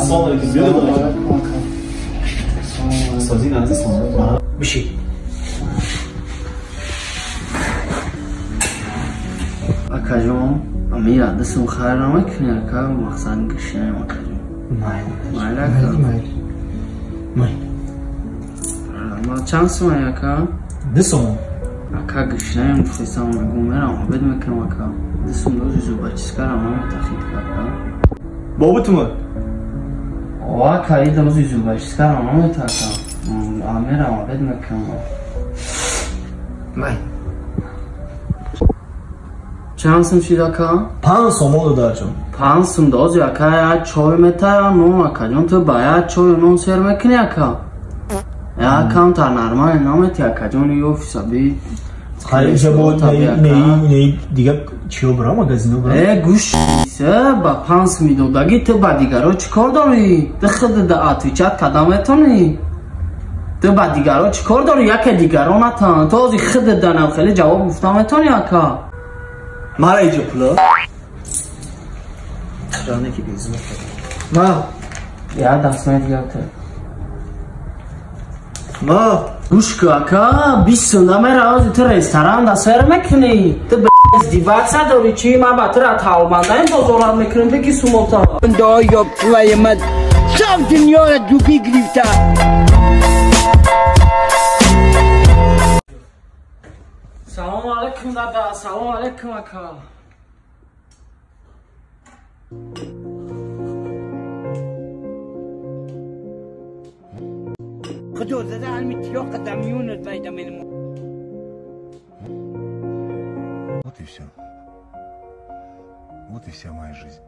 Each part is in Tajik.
Ассалому алайкум. Биё додаш. Сози назди салом. Биши. Акаҷон, амира дастум хайр намекунӣ, ака, мақсад гишнаем, акаҷон. Майли. Майли, ака. Майли. Майли. Ма чанд сум, ака? 2 сомон. Ака, гишнаем, гуфтесам, мегум, мерам, обед мекунам, ака. 2 сум дози зубочисткарам наметахид, ака. Бобутума? О, ака, и дози зубочисткарам намета, ака. Мерам, обед мекунам. Майли. Чанд сум шид, ака? 5 сомон, додарҷон. 5 сум дози, ака, як чой метая, нон, акаҷон, ту ба як чою нон сер мекунӣ, ака? Як камтар нормале намети, акаҷон, и офиса би. Хайр, бо не дига чиё бира, магазино бира? Э, гӯш, ба 5 сум додагӣ ту ба дигаро чӣ кор дорӣ? Ту худ да отвечать карда метавонӣ? Ту ба дигаро чӣ кор дорӣ? Яке дигаро натан. Ту ози худ да нам хеле ҷавоб гуфта метавонӣ, ака? Мара иҷо пула? Ране ки безумок. Ма. Я дастмай дигар ту. Ма. Гӯш кун, ака, 20 сум намера, ту ресторан да сер мекунӣ. Ту издеваться дорӣ чӣ? Ман ба тура талбандаем бозорат мекунем, бигӣ сумота. Да ёб твою мать, сам дунёро дубӣ гирифта. Салом алейкум, дада, салом алейкум, ака. Худо зада алми тиёқа дамиёнат байда менмо. Вот и все. Вот и вся моя жизнь.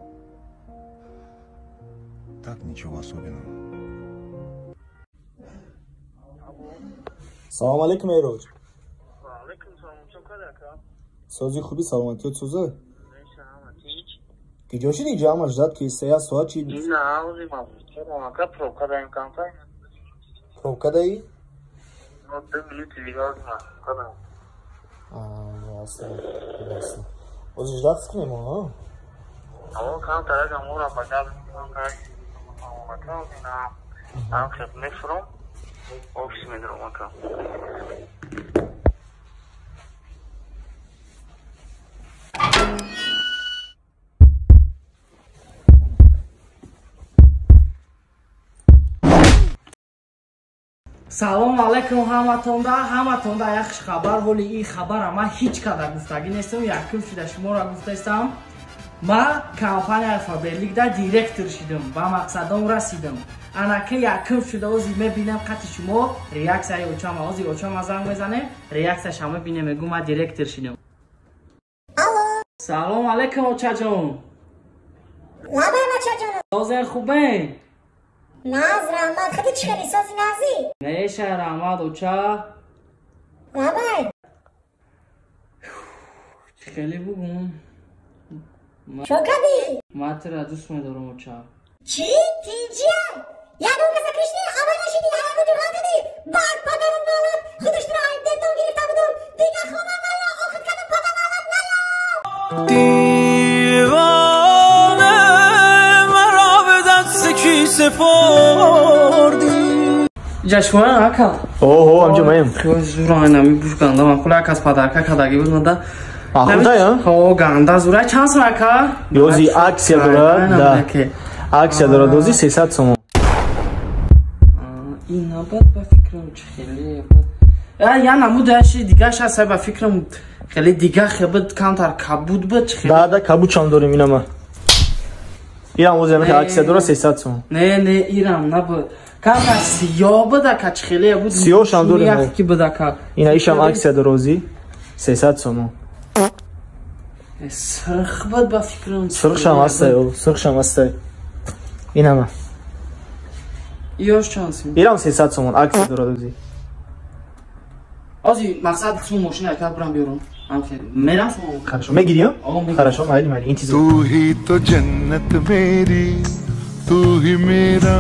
Так, ничего особенного. Салом алейкум, Эроҷ. Сози хуби, саломатиёт соза? Киҷо шиди ҷамъ ждат ки сея соат чи? Пробка даи? Ясно, ясно. Ози ждат кунем, а? Салом алейкум ҳаматонда, ҳаматонда як хабар. Ҳоли ин хабара ман ҳеҷ када гуфтагӣ нестам, якум шида шуморо гуфтаистам. Ман компанияи Фаберликда директор шидам, ба мақсадом расидам. Анака якум шуда ози мебинам қати шумо реаксияи очама. Ози очама занг мезанем, реаксияша мебинем, мегӯм ман директор шидам. Салом алейкум, очаҷон. Лабай, очаҷон. Созен хубен? Наз, раҳмат. Худи чӣ хеле сози назӣ? Неша, раҳмат, оча. Лабай. Чӣ хеле бугум? Чо кардӣ? Ман тура дӯст медорам, оча. Чӣ? Тинҷия? Ягон каса кишти, аввал нашидӣ, ягон ҷуръат кардӣ. Баъд падару налат, худаш тура айбдетон гирифта будум. Дига хона ная, охир кардам падар налат ная. دیوانه مرا به دست کی سپردی؟ Ҷашвара, ака. Оҳо, амҷо маем. Зура инами буш ганда, ман хула як аз падарка кадаги буд мада. Ахудая? Ҳо, ганда зура. Чанд сум, ака? Ёзи аксия дорад, да. Аксия дорад, ози 300 сомон. Ин набад ба фикрам чӣ хеле. Я намуд яши дигаш ҳаст, ба фикрам хеле дига хеб камтар кабуд буд чӣ хеле. Да, да, кабудшам дорем инама. Ирам ози ҳамин аксия дорад 300 сомон. Не, не, ирам набуд. Камтар сиёҳ буд, ака, чӣ хеле буд. Сиёҳшам дорем. Як ки буд, ака. Ина ишам аксия дорад ози 300 сомон. Сирх буд ба фикрам. Сирхшам ҳастай, сирхшам ҳастай. Инама. Ёш чанд сум? Ирам 300 сомон аксия дорад ози. Ози мақсад сум мошина ака бурам биёрам. Мерам сум. Хорошо, мегирӣ? Хорошо, майли, майли. Интизор. तू ही तो जन्नत मेरी, तू ही मेरा